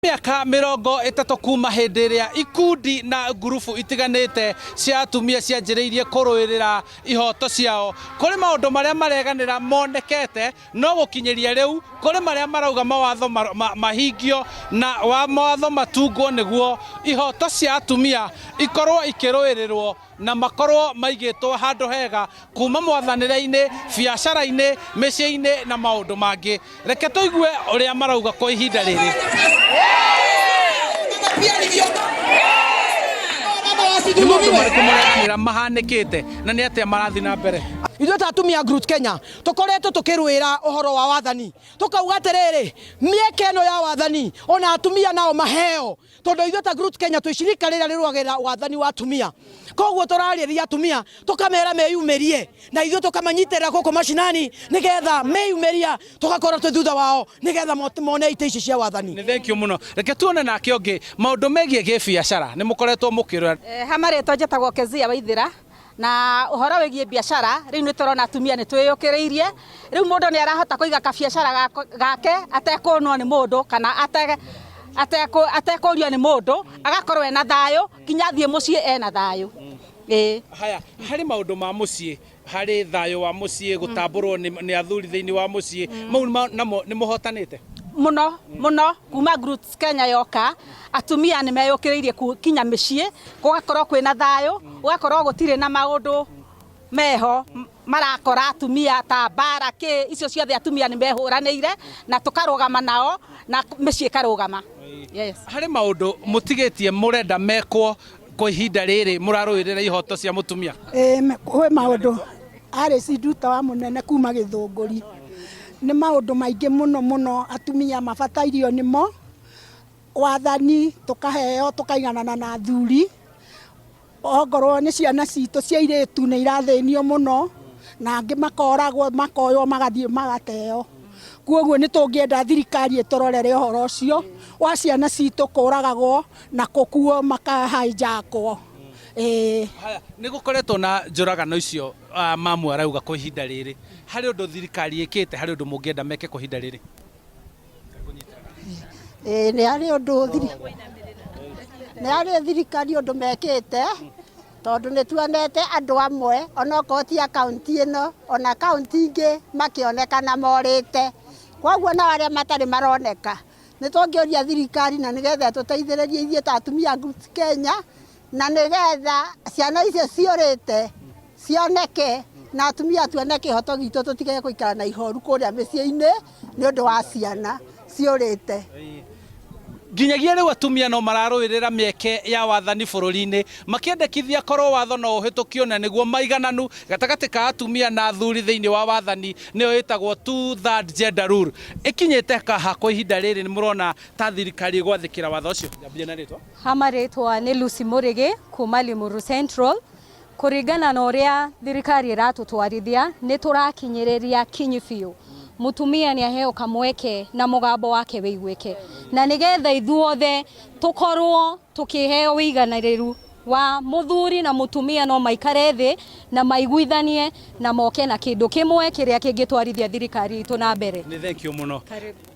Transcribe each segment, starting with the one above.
Mĩaka 30 kuma hĩndĩ ĩrĩa ikundi na ngurubu itiganĩte cia atumia cianjĩrĩirie kũrũĩrĩra ihoto ciao, kũrĩ maũndũ marĩa mareganĩra monekete no gũkinyĩria rĩu kũrĩ marĩa marauga mawatho mahingio na wa mawatho matungwo nĩguo ihoto cia atumia ikorwo ikĩrũĩrĩrwo na makorwo maigĩtwo handũ hega kuma mwathanĩre-inĩ, biacara-inĩ, mĩciĩ-inĩ na maũndũ mangĩ. Reke tũigue ũrĩa marauga kwa ihinda rĩrĩ. Nĩ maũndũ marĩkũ mũreganĩra mahanĩkĩte na nĩ atĩa marathiĩ na mbere? Ithuĩ ta atumia a Growth Kenya tũkoretwo tũkĩrũĩra ũhoro wa wathani, tũkauga atĩrĩrĩ, mĩeke ĩno ya wathani ona atumia nao maheo. Tondũ ithuĩ ta Growth Kenya twĩ shirika rĩrĩa rĩrũagĩrĩra wathani wa atumia, koguo tũrarĩria atumia tũkamera meyumĩrie na ithuĩ tũkamanyitĩrĩra gũkũ macinani nĩgetha meyumĩria tũgakorwo twĩ thutha wao nĩgetha mone itĩ ici cia wathani. Nĩ thengiũ mũno. Reke tuone nake ũngĩ maũndũ megiĩ gĩbiacara nĩ mũkoretwo mũkĩrora. Ha marĩtwa njĩtagwo Kezia Waithĩra. Na ũhoro wĩgiĩ biacara, rĩu nĩ tũrona atumia nĩ twĩyũkĩrĩirie, rĩu mũndũ nĩ arahota kũiga kabiacara gake atekũnwo nĩ mũndũ kana atekũrio nĩ mũndũ, agakorwo ena thayũ nginya athiĩ mũciĩ ena thayũ. Ĩĩ. Haya, harĩ maũndũ ma mũciĩ, harĩ thayũ wa mũciĩ, gũtambũrwo nĩ athuri thĩinĩ wa mũciĩ, mau namo nĩ mũhotanĩte? Mũno mũno, kuma Roots Kenya yoka, atumia nĩ meyũkĩrĩirie kinya mĩciĩ, gũgakorwo kwĩna thayũ, gũgakorwo gũtirĩ na maũndũ meho marakora atumia ta mbara kĩ, icio ciothe atumia nĩ mehũranĩire na tũkarũgama nao na mĩciĩ ĩkarũgama. Yes. Harĩ maũndũ mũtigĩtie mũrenda mekwo kwa ihinda rĩrĩ mũrarũĩrĩra ihoto cia mũtumia? Ĩĩ, kwĩ maũndũ. Alice Nduta wa Mũnene kuma Gĩthũngũri. Nĩ maũndũ maingĩ mũno mũno atumia mabatairio nĩmo. Wathani tũkaheo tũkaiganana na athuri. Ongorwo nĩ ciana citũ cia airĩtu nĩ irathĩnio mũno, na angĩ makoragwo makoywo magathiĩ magateo. Kwoguo nĩ tũngĩenda thirikari ĩtũrorere ũhoro ũcio wa ciana citũ kũragagwo na gũkuo maka hijack wo. Ĩĩ. Haya, nĩ gũkoretwo na njũragano icio mamu arauga kwa ihinda rĩrĩ. Harĩ ũndũ thirikari ĩkĩte, harĩ ũndũ mũngĩenda meke kwa ihinda rĩrĩ? Ĩĩ nĩ harĩ ũndũ nĩ harĩ thirikari ũndũ mekĩte tondũ nĩ tuonete andũ amwe onokorwo ti a kaũntĩ ĩno ona kaũntĩ ingĩ makĩonekana morĩte. Koguo nao arĩa matarĩ maroneka nĩ tũngĩũria thirikari na nĩgetha ĩtũteithĩrĩrie ithuĩ ta atumia a Roots Kenya na nĩgetha ciana icio ciũrĩte cioneke na atumia tuone kĩhoto gitũ tũtige gũikara na ihoru kũrĩa mĩciĩ-inĩ nĩ ũndũ wa ciana ciũrĩte. Nginyagia rĩu atumia no mararũĩrĩra mĩeke ya wathani bũrũri-inĩ makĩendekithia korwo watho no ũhĩtũkio na nĩguo maigananu gatagatĩ ka atumia na athuri thĩinĩ wa wathani nĩyo ĩtagwo two third gender rule ĩkinyĩte ha kwa ihinda rĩrĩ nĩ mũrona ta thirikari ĩgwathĩkĩra watho ũcio? Nyambie na rĩtwa. Ha marĩtwa nĩ Lucy Mũrĩgĩ kuma Limuru Central. Kũringana na ũrĩa thirikari ĩratũtwarithia, nĩ tũrakinyĩrĩria kinyi biũ. Mũtumia nĩ aheo kamweke na mũgambo wake wĩiguĩke. Na nĩgetha ithuothe tũkorwo tũkĩheo wĩigananĩru wa mũthuri na mũtumia no maikare thĩ na maiguithanie na moke na kĩndũ kĩmwe kĩrĩa kĩngĩtwarithia thirikari itũ na mbere. Nĩ thengiũ mũno.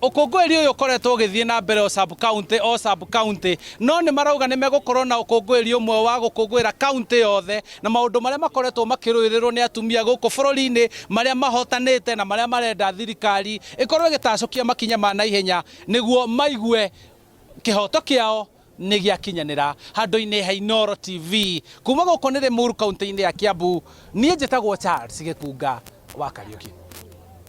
Ũkũngũĩri ũyũ ũkoretwo ũgĩthiĩ na mbere o sub county o sub county, no nĩ marauga nĩ megũkorwo na ũkũngũĩri ũmwe wa gũkũngũĩra county yothe na maũndũ marĩa makoretwo makĩrũĩrĩrwo nĩ atumia gũkũ bũrũri-inĩ marĩa mahotanĩte na marĩa marenda thirikari ĩkorwo ĩgĩtacũkia makinya ma naihenya nĩguo maigue kĩhoto kĩao nĩ gĩakinyanĩra. Handũ-inĩ ha Inooro TV kuma gũkũ nĩ Limuru kaunti-inĩ ya Kiambu, niĩ njĩtagwo Charles Gĩkunga wa Kariũki.